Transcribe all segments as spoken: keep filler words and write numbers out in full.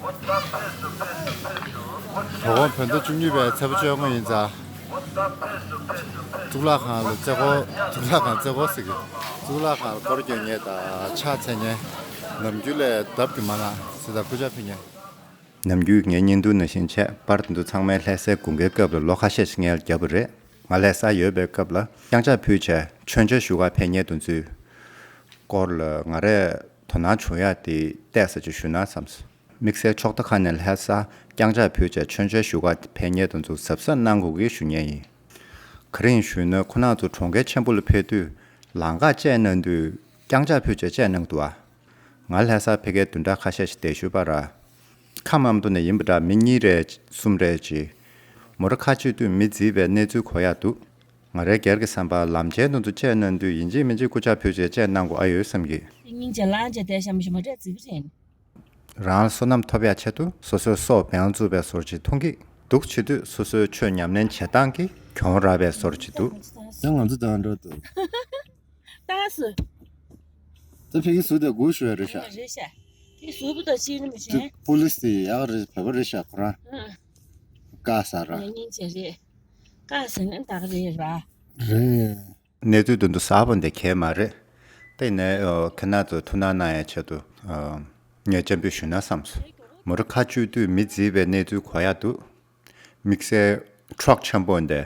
དོ་དགོང་བོད་ཟླ་བཅུ་གཉིས་པའི་ཚེས་པ་བཅོ་ལྔ་ཡིན་ཙང་། གཙུག་ལག་ཁང་ལ་རྩེ་སྐོར། གཙུག་ལག་ཁང་རྩེ་སྐོར་ཟེར་གི། གཙུག་ལག་ཁང་ལ་སྐོར་སྐྱོད་མཁན་དང་ཕྱག་འཚལ་མཁན། ནམ་རྒྱུན་ལས་ལྡབ་ཀྱིས་མང་ན་ཟེར་དང་སྐུ་ཕྱག་ཕུལ་མཁན། ནམ་རྒྱུན་ངའི་བརྙན་ཐུང་ནང་བཞིན་བྱས་པར་དེ་ཚོ་ཚང་མའི་ལྷ་སའི་དགུན་ཁའི་སྐབས་ལ་ལོ་ཁ་ཤས་ཤིག་སྔོན་ལ་བརྒྱབ་པ་རེད། ང་ལྷ་ས་ཡོད་པའི་སྐབས་ལ་རྐྱང་ཕྱག་ཕུལ་བྱས་མཆོད་མཇལ་ཞུ་གར་ཕེབས་མཁན་དེ་ཚོའི་སྐོར་ལ་ང་རས་དོ་སྣང་བྱུང་ཡག་དེ་བལྟས་ས་ཅིག་ཞུས་ན་བསམས། དམིགས་བསལ་ཕྱོགས་མཐའ་ཁག་ནས་ལྷ་ས་རྐྱང་ཕྱག་ཕུལ་བྱས་མཆོད་མཇལ་ཞུ་གར་ཕེབས་མཁན་དེ་ཚོ་གཟབ་གཟབ་གནང་དགོས་ཀྱི་ཞུ་མཁན་ཡིན། ག་རེ་ཡིན་ཞུས་ན་ཁོ་རང་ཚོ་གྲོང་ཁྱེར་ཆེན་པོ་ལ་ཕེབས་དུས་ལམ་ཁ་བཅད་གནང་དུས་རྐྱང་ཕྱག་ཕུལ་བྱས་བཅད་གནང་འདུག་ཨ། ང་ལྷ་སར་ཕ་གིར་བདུན་ཕྲག་ཁ་ཤས་ཤིག་བསྡད་ཞུས་པ་ར། ཁམས་མང་པོ་ནས་ཡིན་པ་འདྲ་མི་གཉིས་རེ་གསུམ་རེ་ཅིག་མོ་ཊ་ཁ་གཅིག་ཏུ་མི་བརྫིས་པའི་གནས་ཚུལ་གོ་ཡག་འདུག་ང་རའི་སྒེར་གྱི་བསམ་པར་ལམ་ཆེན་དེ་ཚོ་བཅད་གནང་དུས་ཡིན་གཅིག་མིན་གཅིག་སྐུ་ཕྱག་ཕུལ་བྱས་བཅད་གནང་དགོས་ཨ་ཡོད་བསམ་གི། སྙིང་རྗེ་ལ་རྗེ་དེ་ཤམ་ཞུ་མ་རེད་ཙིག་རེད། རང་ལ་བསོད་ནམས་ཐོབ་ཡག་ཆེད་དུ་སོ་སོའི་སྲོག་འབེན་བཙུགས་པའི་བཟོ་འདྲ་ཅིག་མཐོང་གི་འདུག་བྱེད་དུས་སོ་སོའི་ཆོས་ཉམས་ལེན་བྱེད་སྟངས་ཀྱིས་གྱོང་རག་པའི་བཟོ་འདྲ་ཅིག་འདུག་ད་ང་ཚོ་དང་འདྲ་འདུག་ལྟ་སུ། ད་ཕ་གི་ཟུར་དེ་སྒུག་ཞུ་ཡ་རེད་ཤག་རེད་ཤག་དེ་ཟུར་པོ་དང་ཤེས་ནི་མི་ཤེས། པུ་ལིས་དེ་ཡག་རེད། བོད་པ་རེད་ཤག་ཁོ་རང་། ཨ། བཀག་ས་ར། ངའི་སྙིང་རྗེ་རེད། བཀག་ས་ནི་བདག་རེད་ར། རེད། གནས་ཚུལ་དེ་འདུག་གཟབ་པོ་འདི་གས་མ་རེད། དེ་ནས་ཨོ་ཁྱེད་རང་ཚོ་ཐུགས་སྣང་གནང་ཡ་ཆེད་དུ་ཨོ་ངས་སྤྱན་འབུལ་ཞུས་ན་བསམས་སོང་། མོ་ཊ་ཁ་གཅིག་ཏུ་མི་བརྫིས་པའི་གནས་ཚུལ་གོ་ཡག་འདུག་དམིགས་བསལ་ཊྲག་ཆེན་པོ་འདི་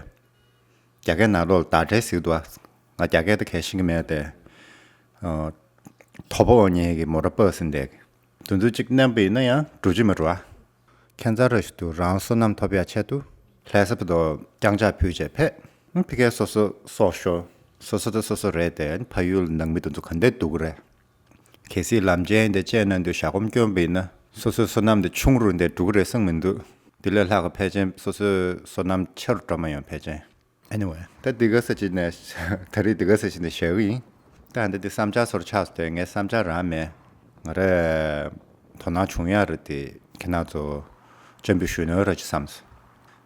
རྒྱ་སྐད་ནང་ལོགས་ལ་བརྡ་སྤྲད་ཟེར་གི་འདུག་ང་རྒྱ་སྐད་དེ་གས་ཤེས་ཀྱི་མེད་དེ། ཨོ་དོ་པོ་འོང་མཁན་གྱི་མོ་ཊ་པ་སི་འདི། དེ་ཚོ་གཅིག་མནན་པ་ཡིན་ན་ཡང་འགྲོ་གི་མི་འགྲོ་ཨ། ཁྱད་མཚར་ར་ཞིག་འདུག་རང་བསོད་ནམས་ཐོབ་ཡག་ཆེད་དུ་ལྷ་ས་བར་དུ་རྐྱང་ཕྱག་ཕུལ་བྱས་ཕེབས། ཕ་གིར་སོ་སོ་སྲོག་ཤོར། སོ་སོ་དང་སོ་སོ་རེད་དེ་ཕ་ཡུལ་ནང་མི་དེ་ཚོ་ག་འདྲས་འདུག་གི་རེད། གལ་སྲིད་ལམ་ཆེན་དེ་བཅད་གནང་དུས་ཞག་སྒོམ་སྐྱོན་པ་ཡིན་ན་སོ་སོའི་བསོད་ནམས་དེ་ཆུང་རུ་འདི་འགྲོ་གི་རེད་བསམ་གྱི་མི་འདུག་དེ་ལས་ལྷག་གི་ཕལ་ཆེར་སོ་སོའི་བསོད་ནམས་ཆེ་རུ་འགྲོ་མ་ཡོང་ཕལ་ཆེར། Anyway ད་འདི་ག་ས་ཅིག་ནས་ད་རེས་འདི་ག་ས་ཅིག་ནས་བཤད་གི་ཡིན། ད་འདི་འདི་བསམ་འཆར་ཚོར་ཆགས་སོང་དེ་ངའི་བསམ་འཆར་རང་མེད། ང་རས་དོ་སྣང་བྱུང་ཡག་རེད་དེ་ཁྱེད་རང་ཚོ་སྤྱན་འབུལ་ཞུས་ན་ར་ཅིག་བསམས།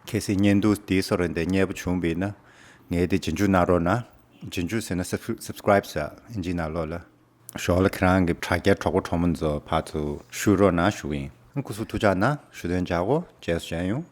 གལ་སྲིད་བརྙན་ཐུང་འདི་ཚོར་འདི་མཉེས་པོ་བྱུང་བ་ཡིན་ན་ངའི་འདི་རྗེས་འཇུག་གནང་རོགས་གནང་། རྗེས་འཇུག་ཟེར་ན་སབ་སི་ཀ་རའིབ་ཟེར་ཨིན་ཇི་ནང་ལོགས་ལ། ཞོར་ལ་ཁྱེད་རང་གི་དྲ་རྒྱའི་གྲོགས་པོ་གྲོགས་མོ་ཚོ་ཕར་ཚུར་ཞུ་རོགས་གནང་ཞུ་གི་ཡིན། སྐུ་གཟུགས་ཐུགས་ཅག་གནང་། ཞུ་དོན་བྱ་གོ་རྗེས་སུ་མཇལ་ཡོང་།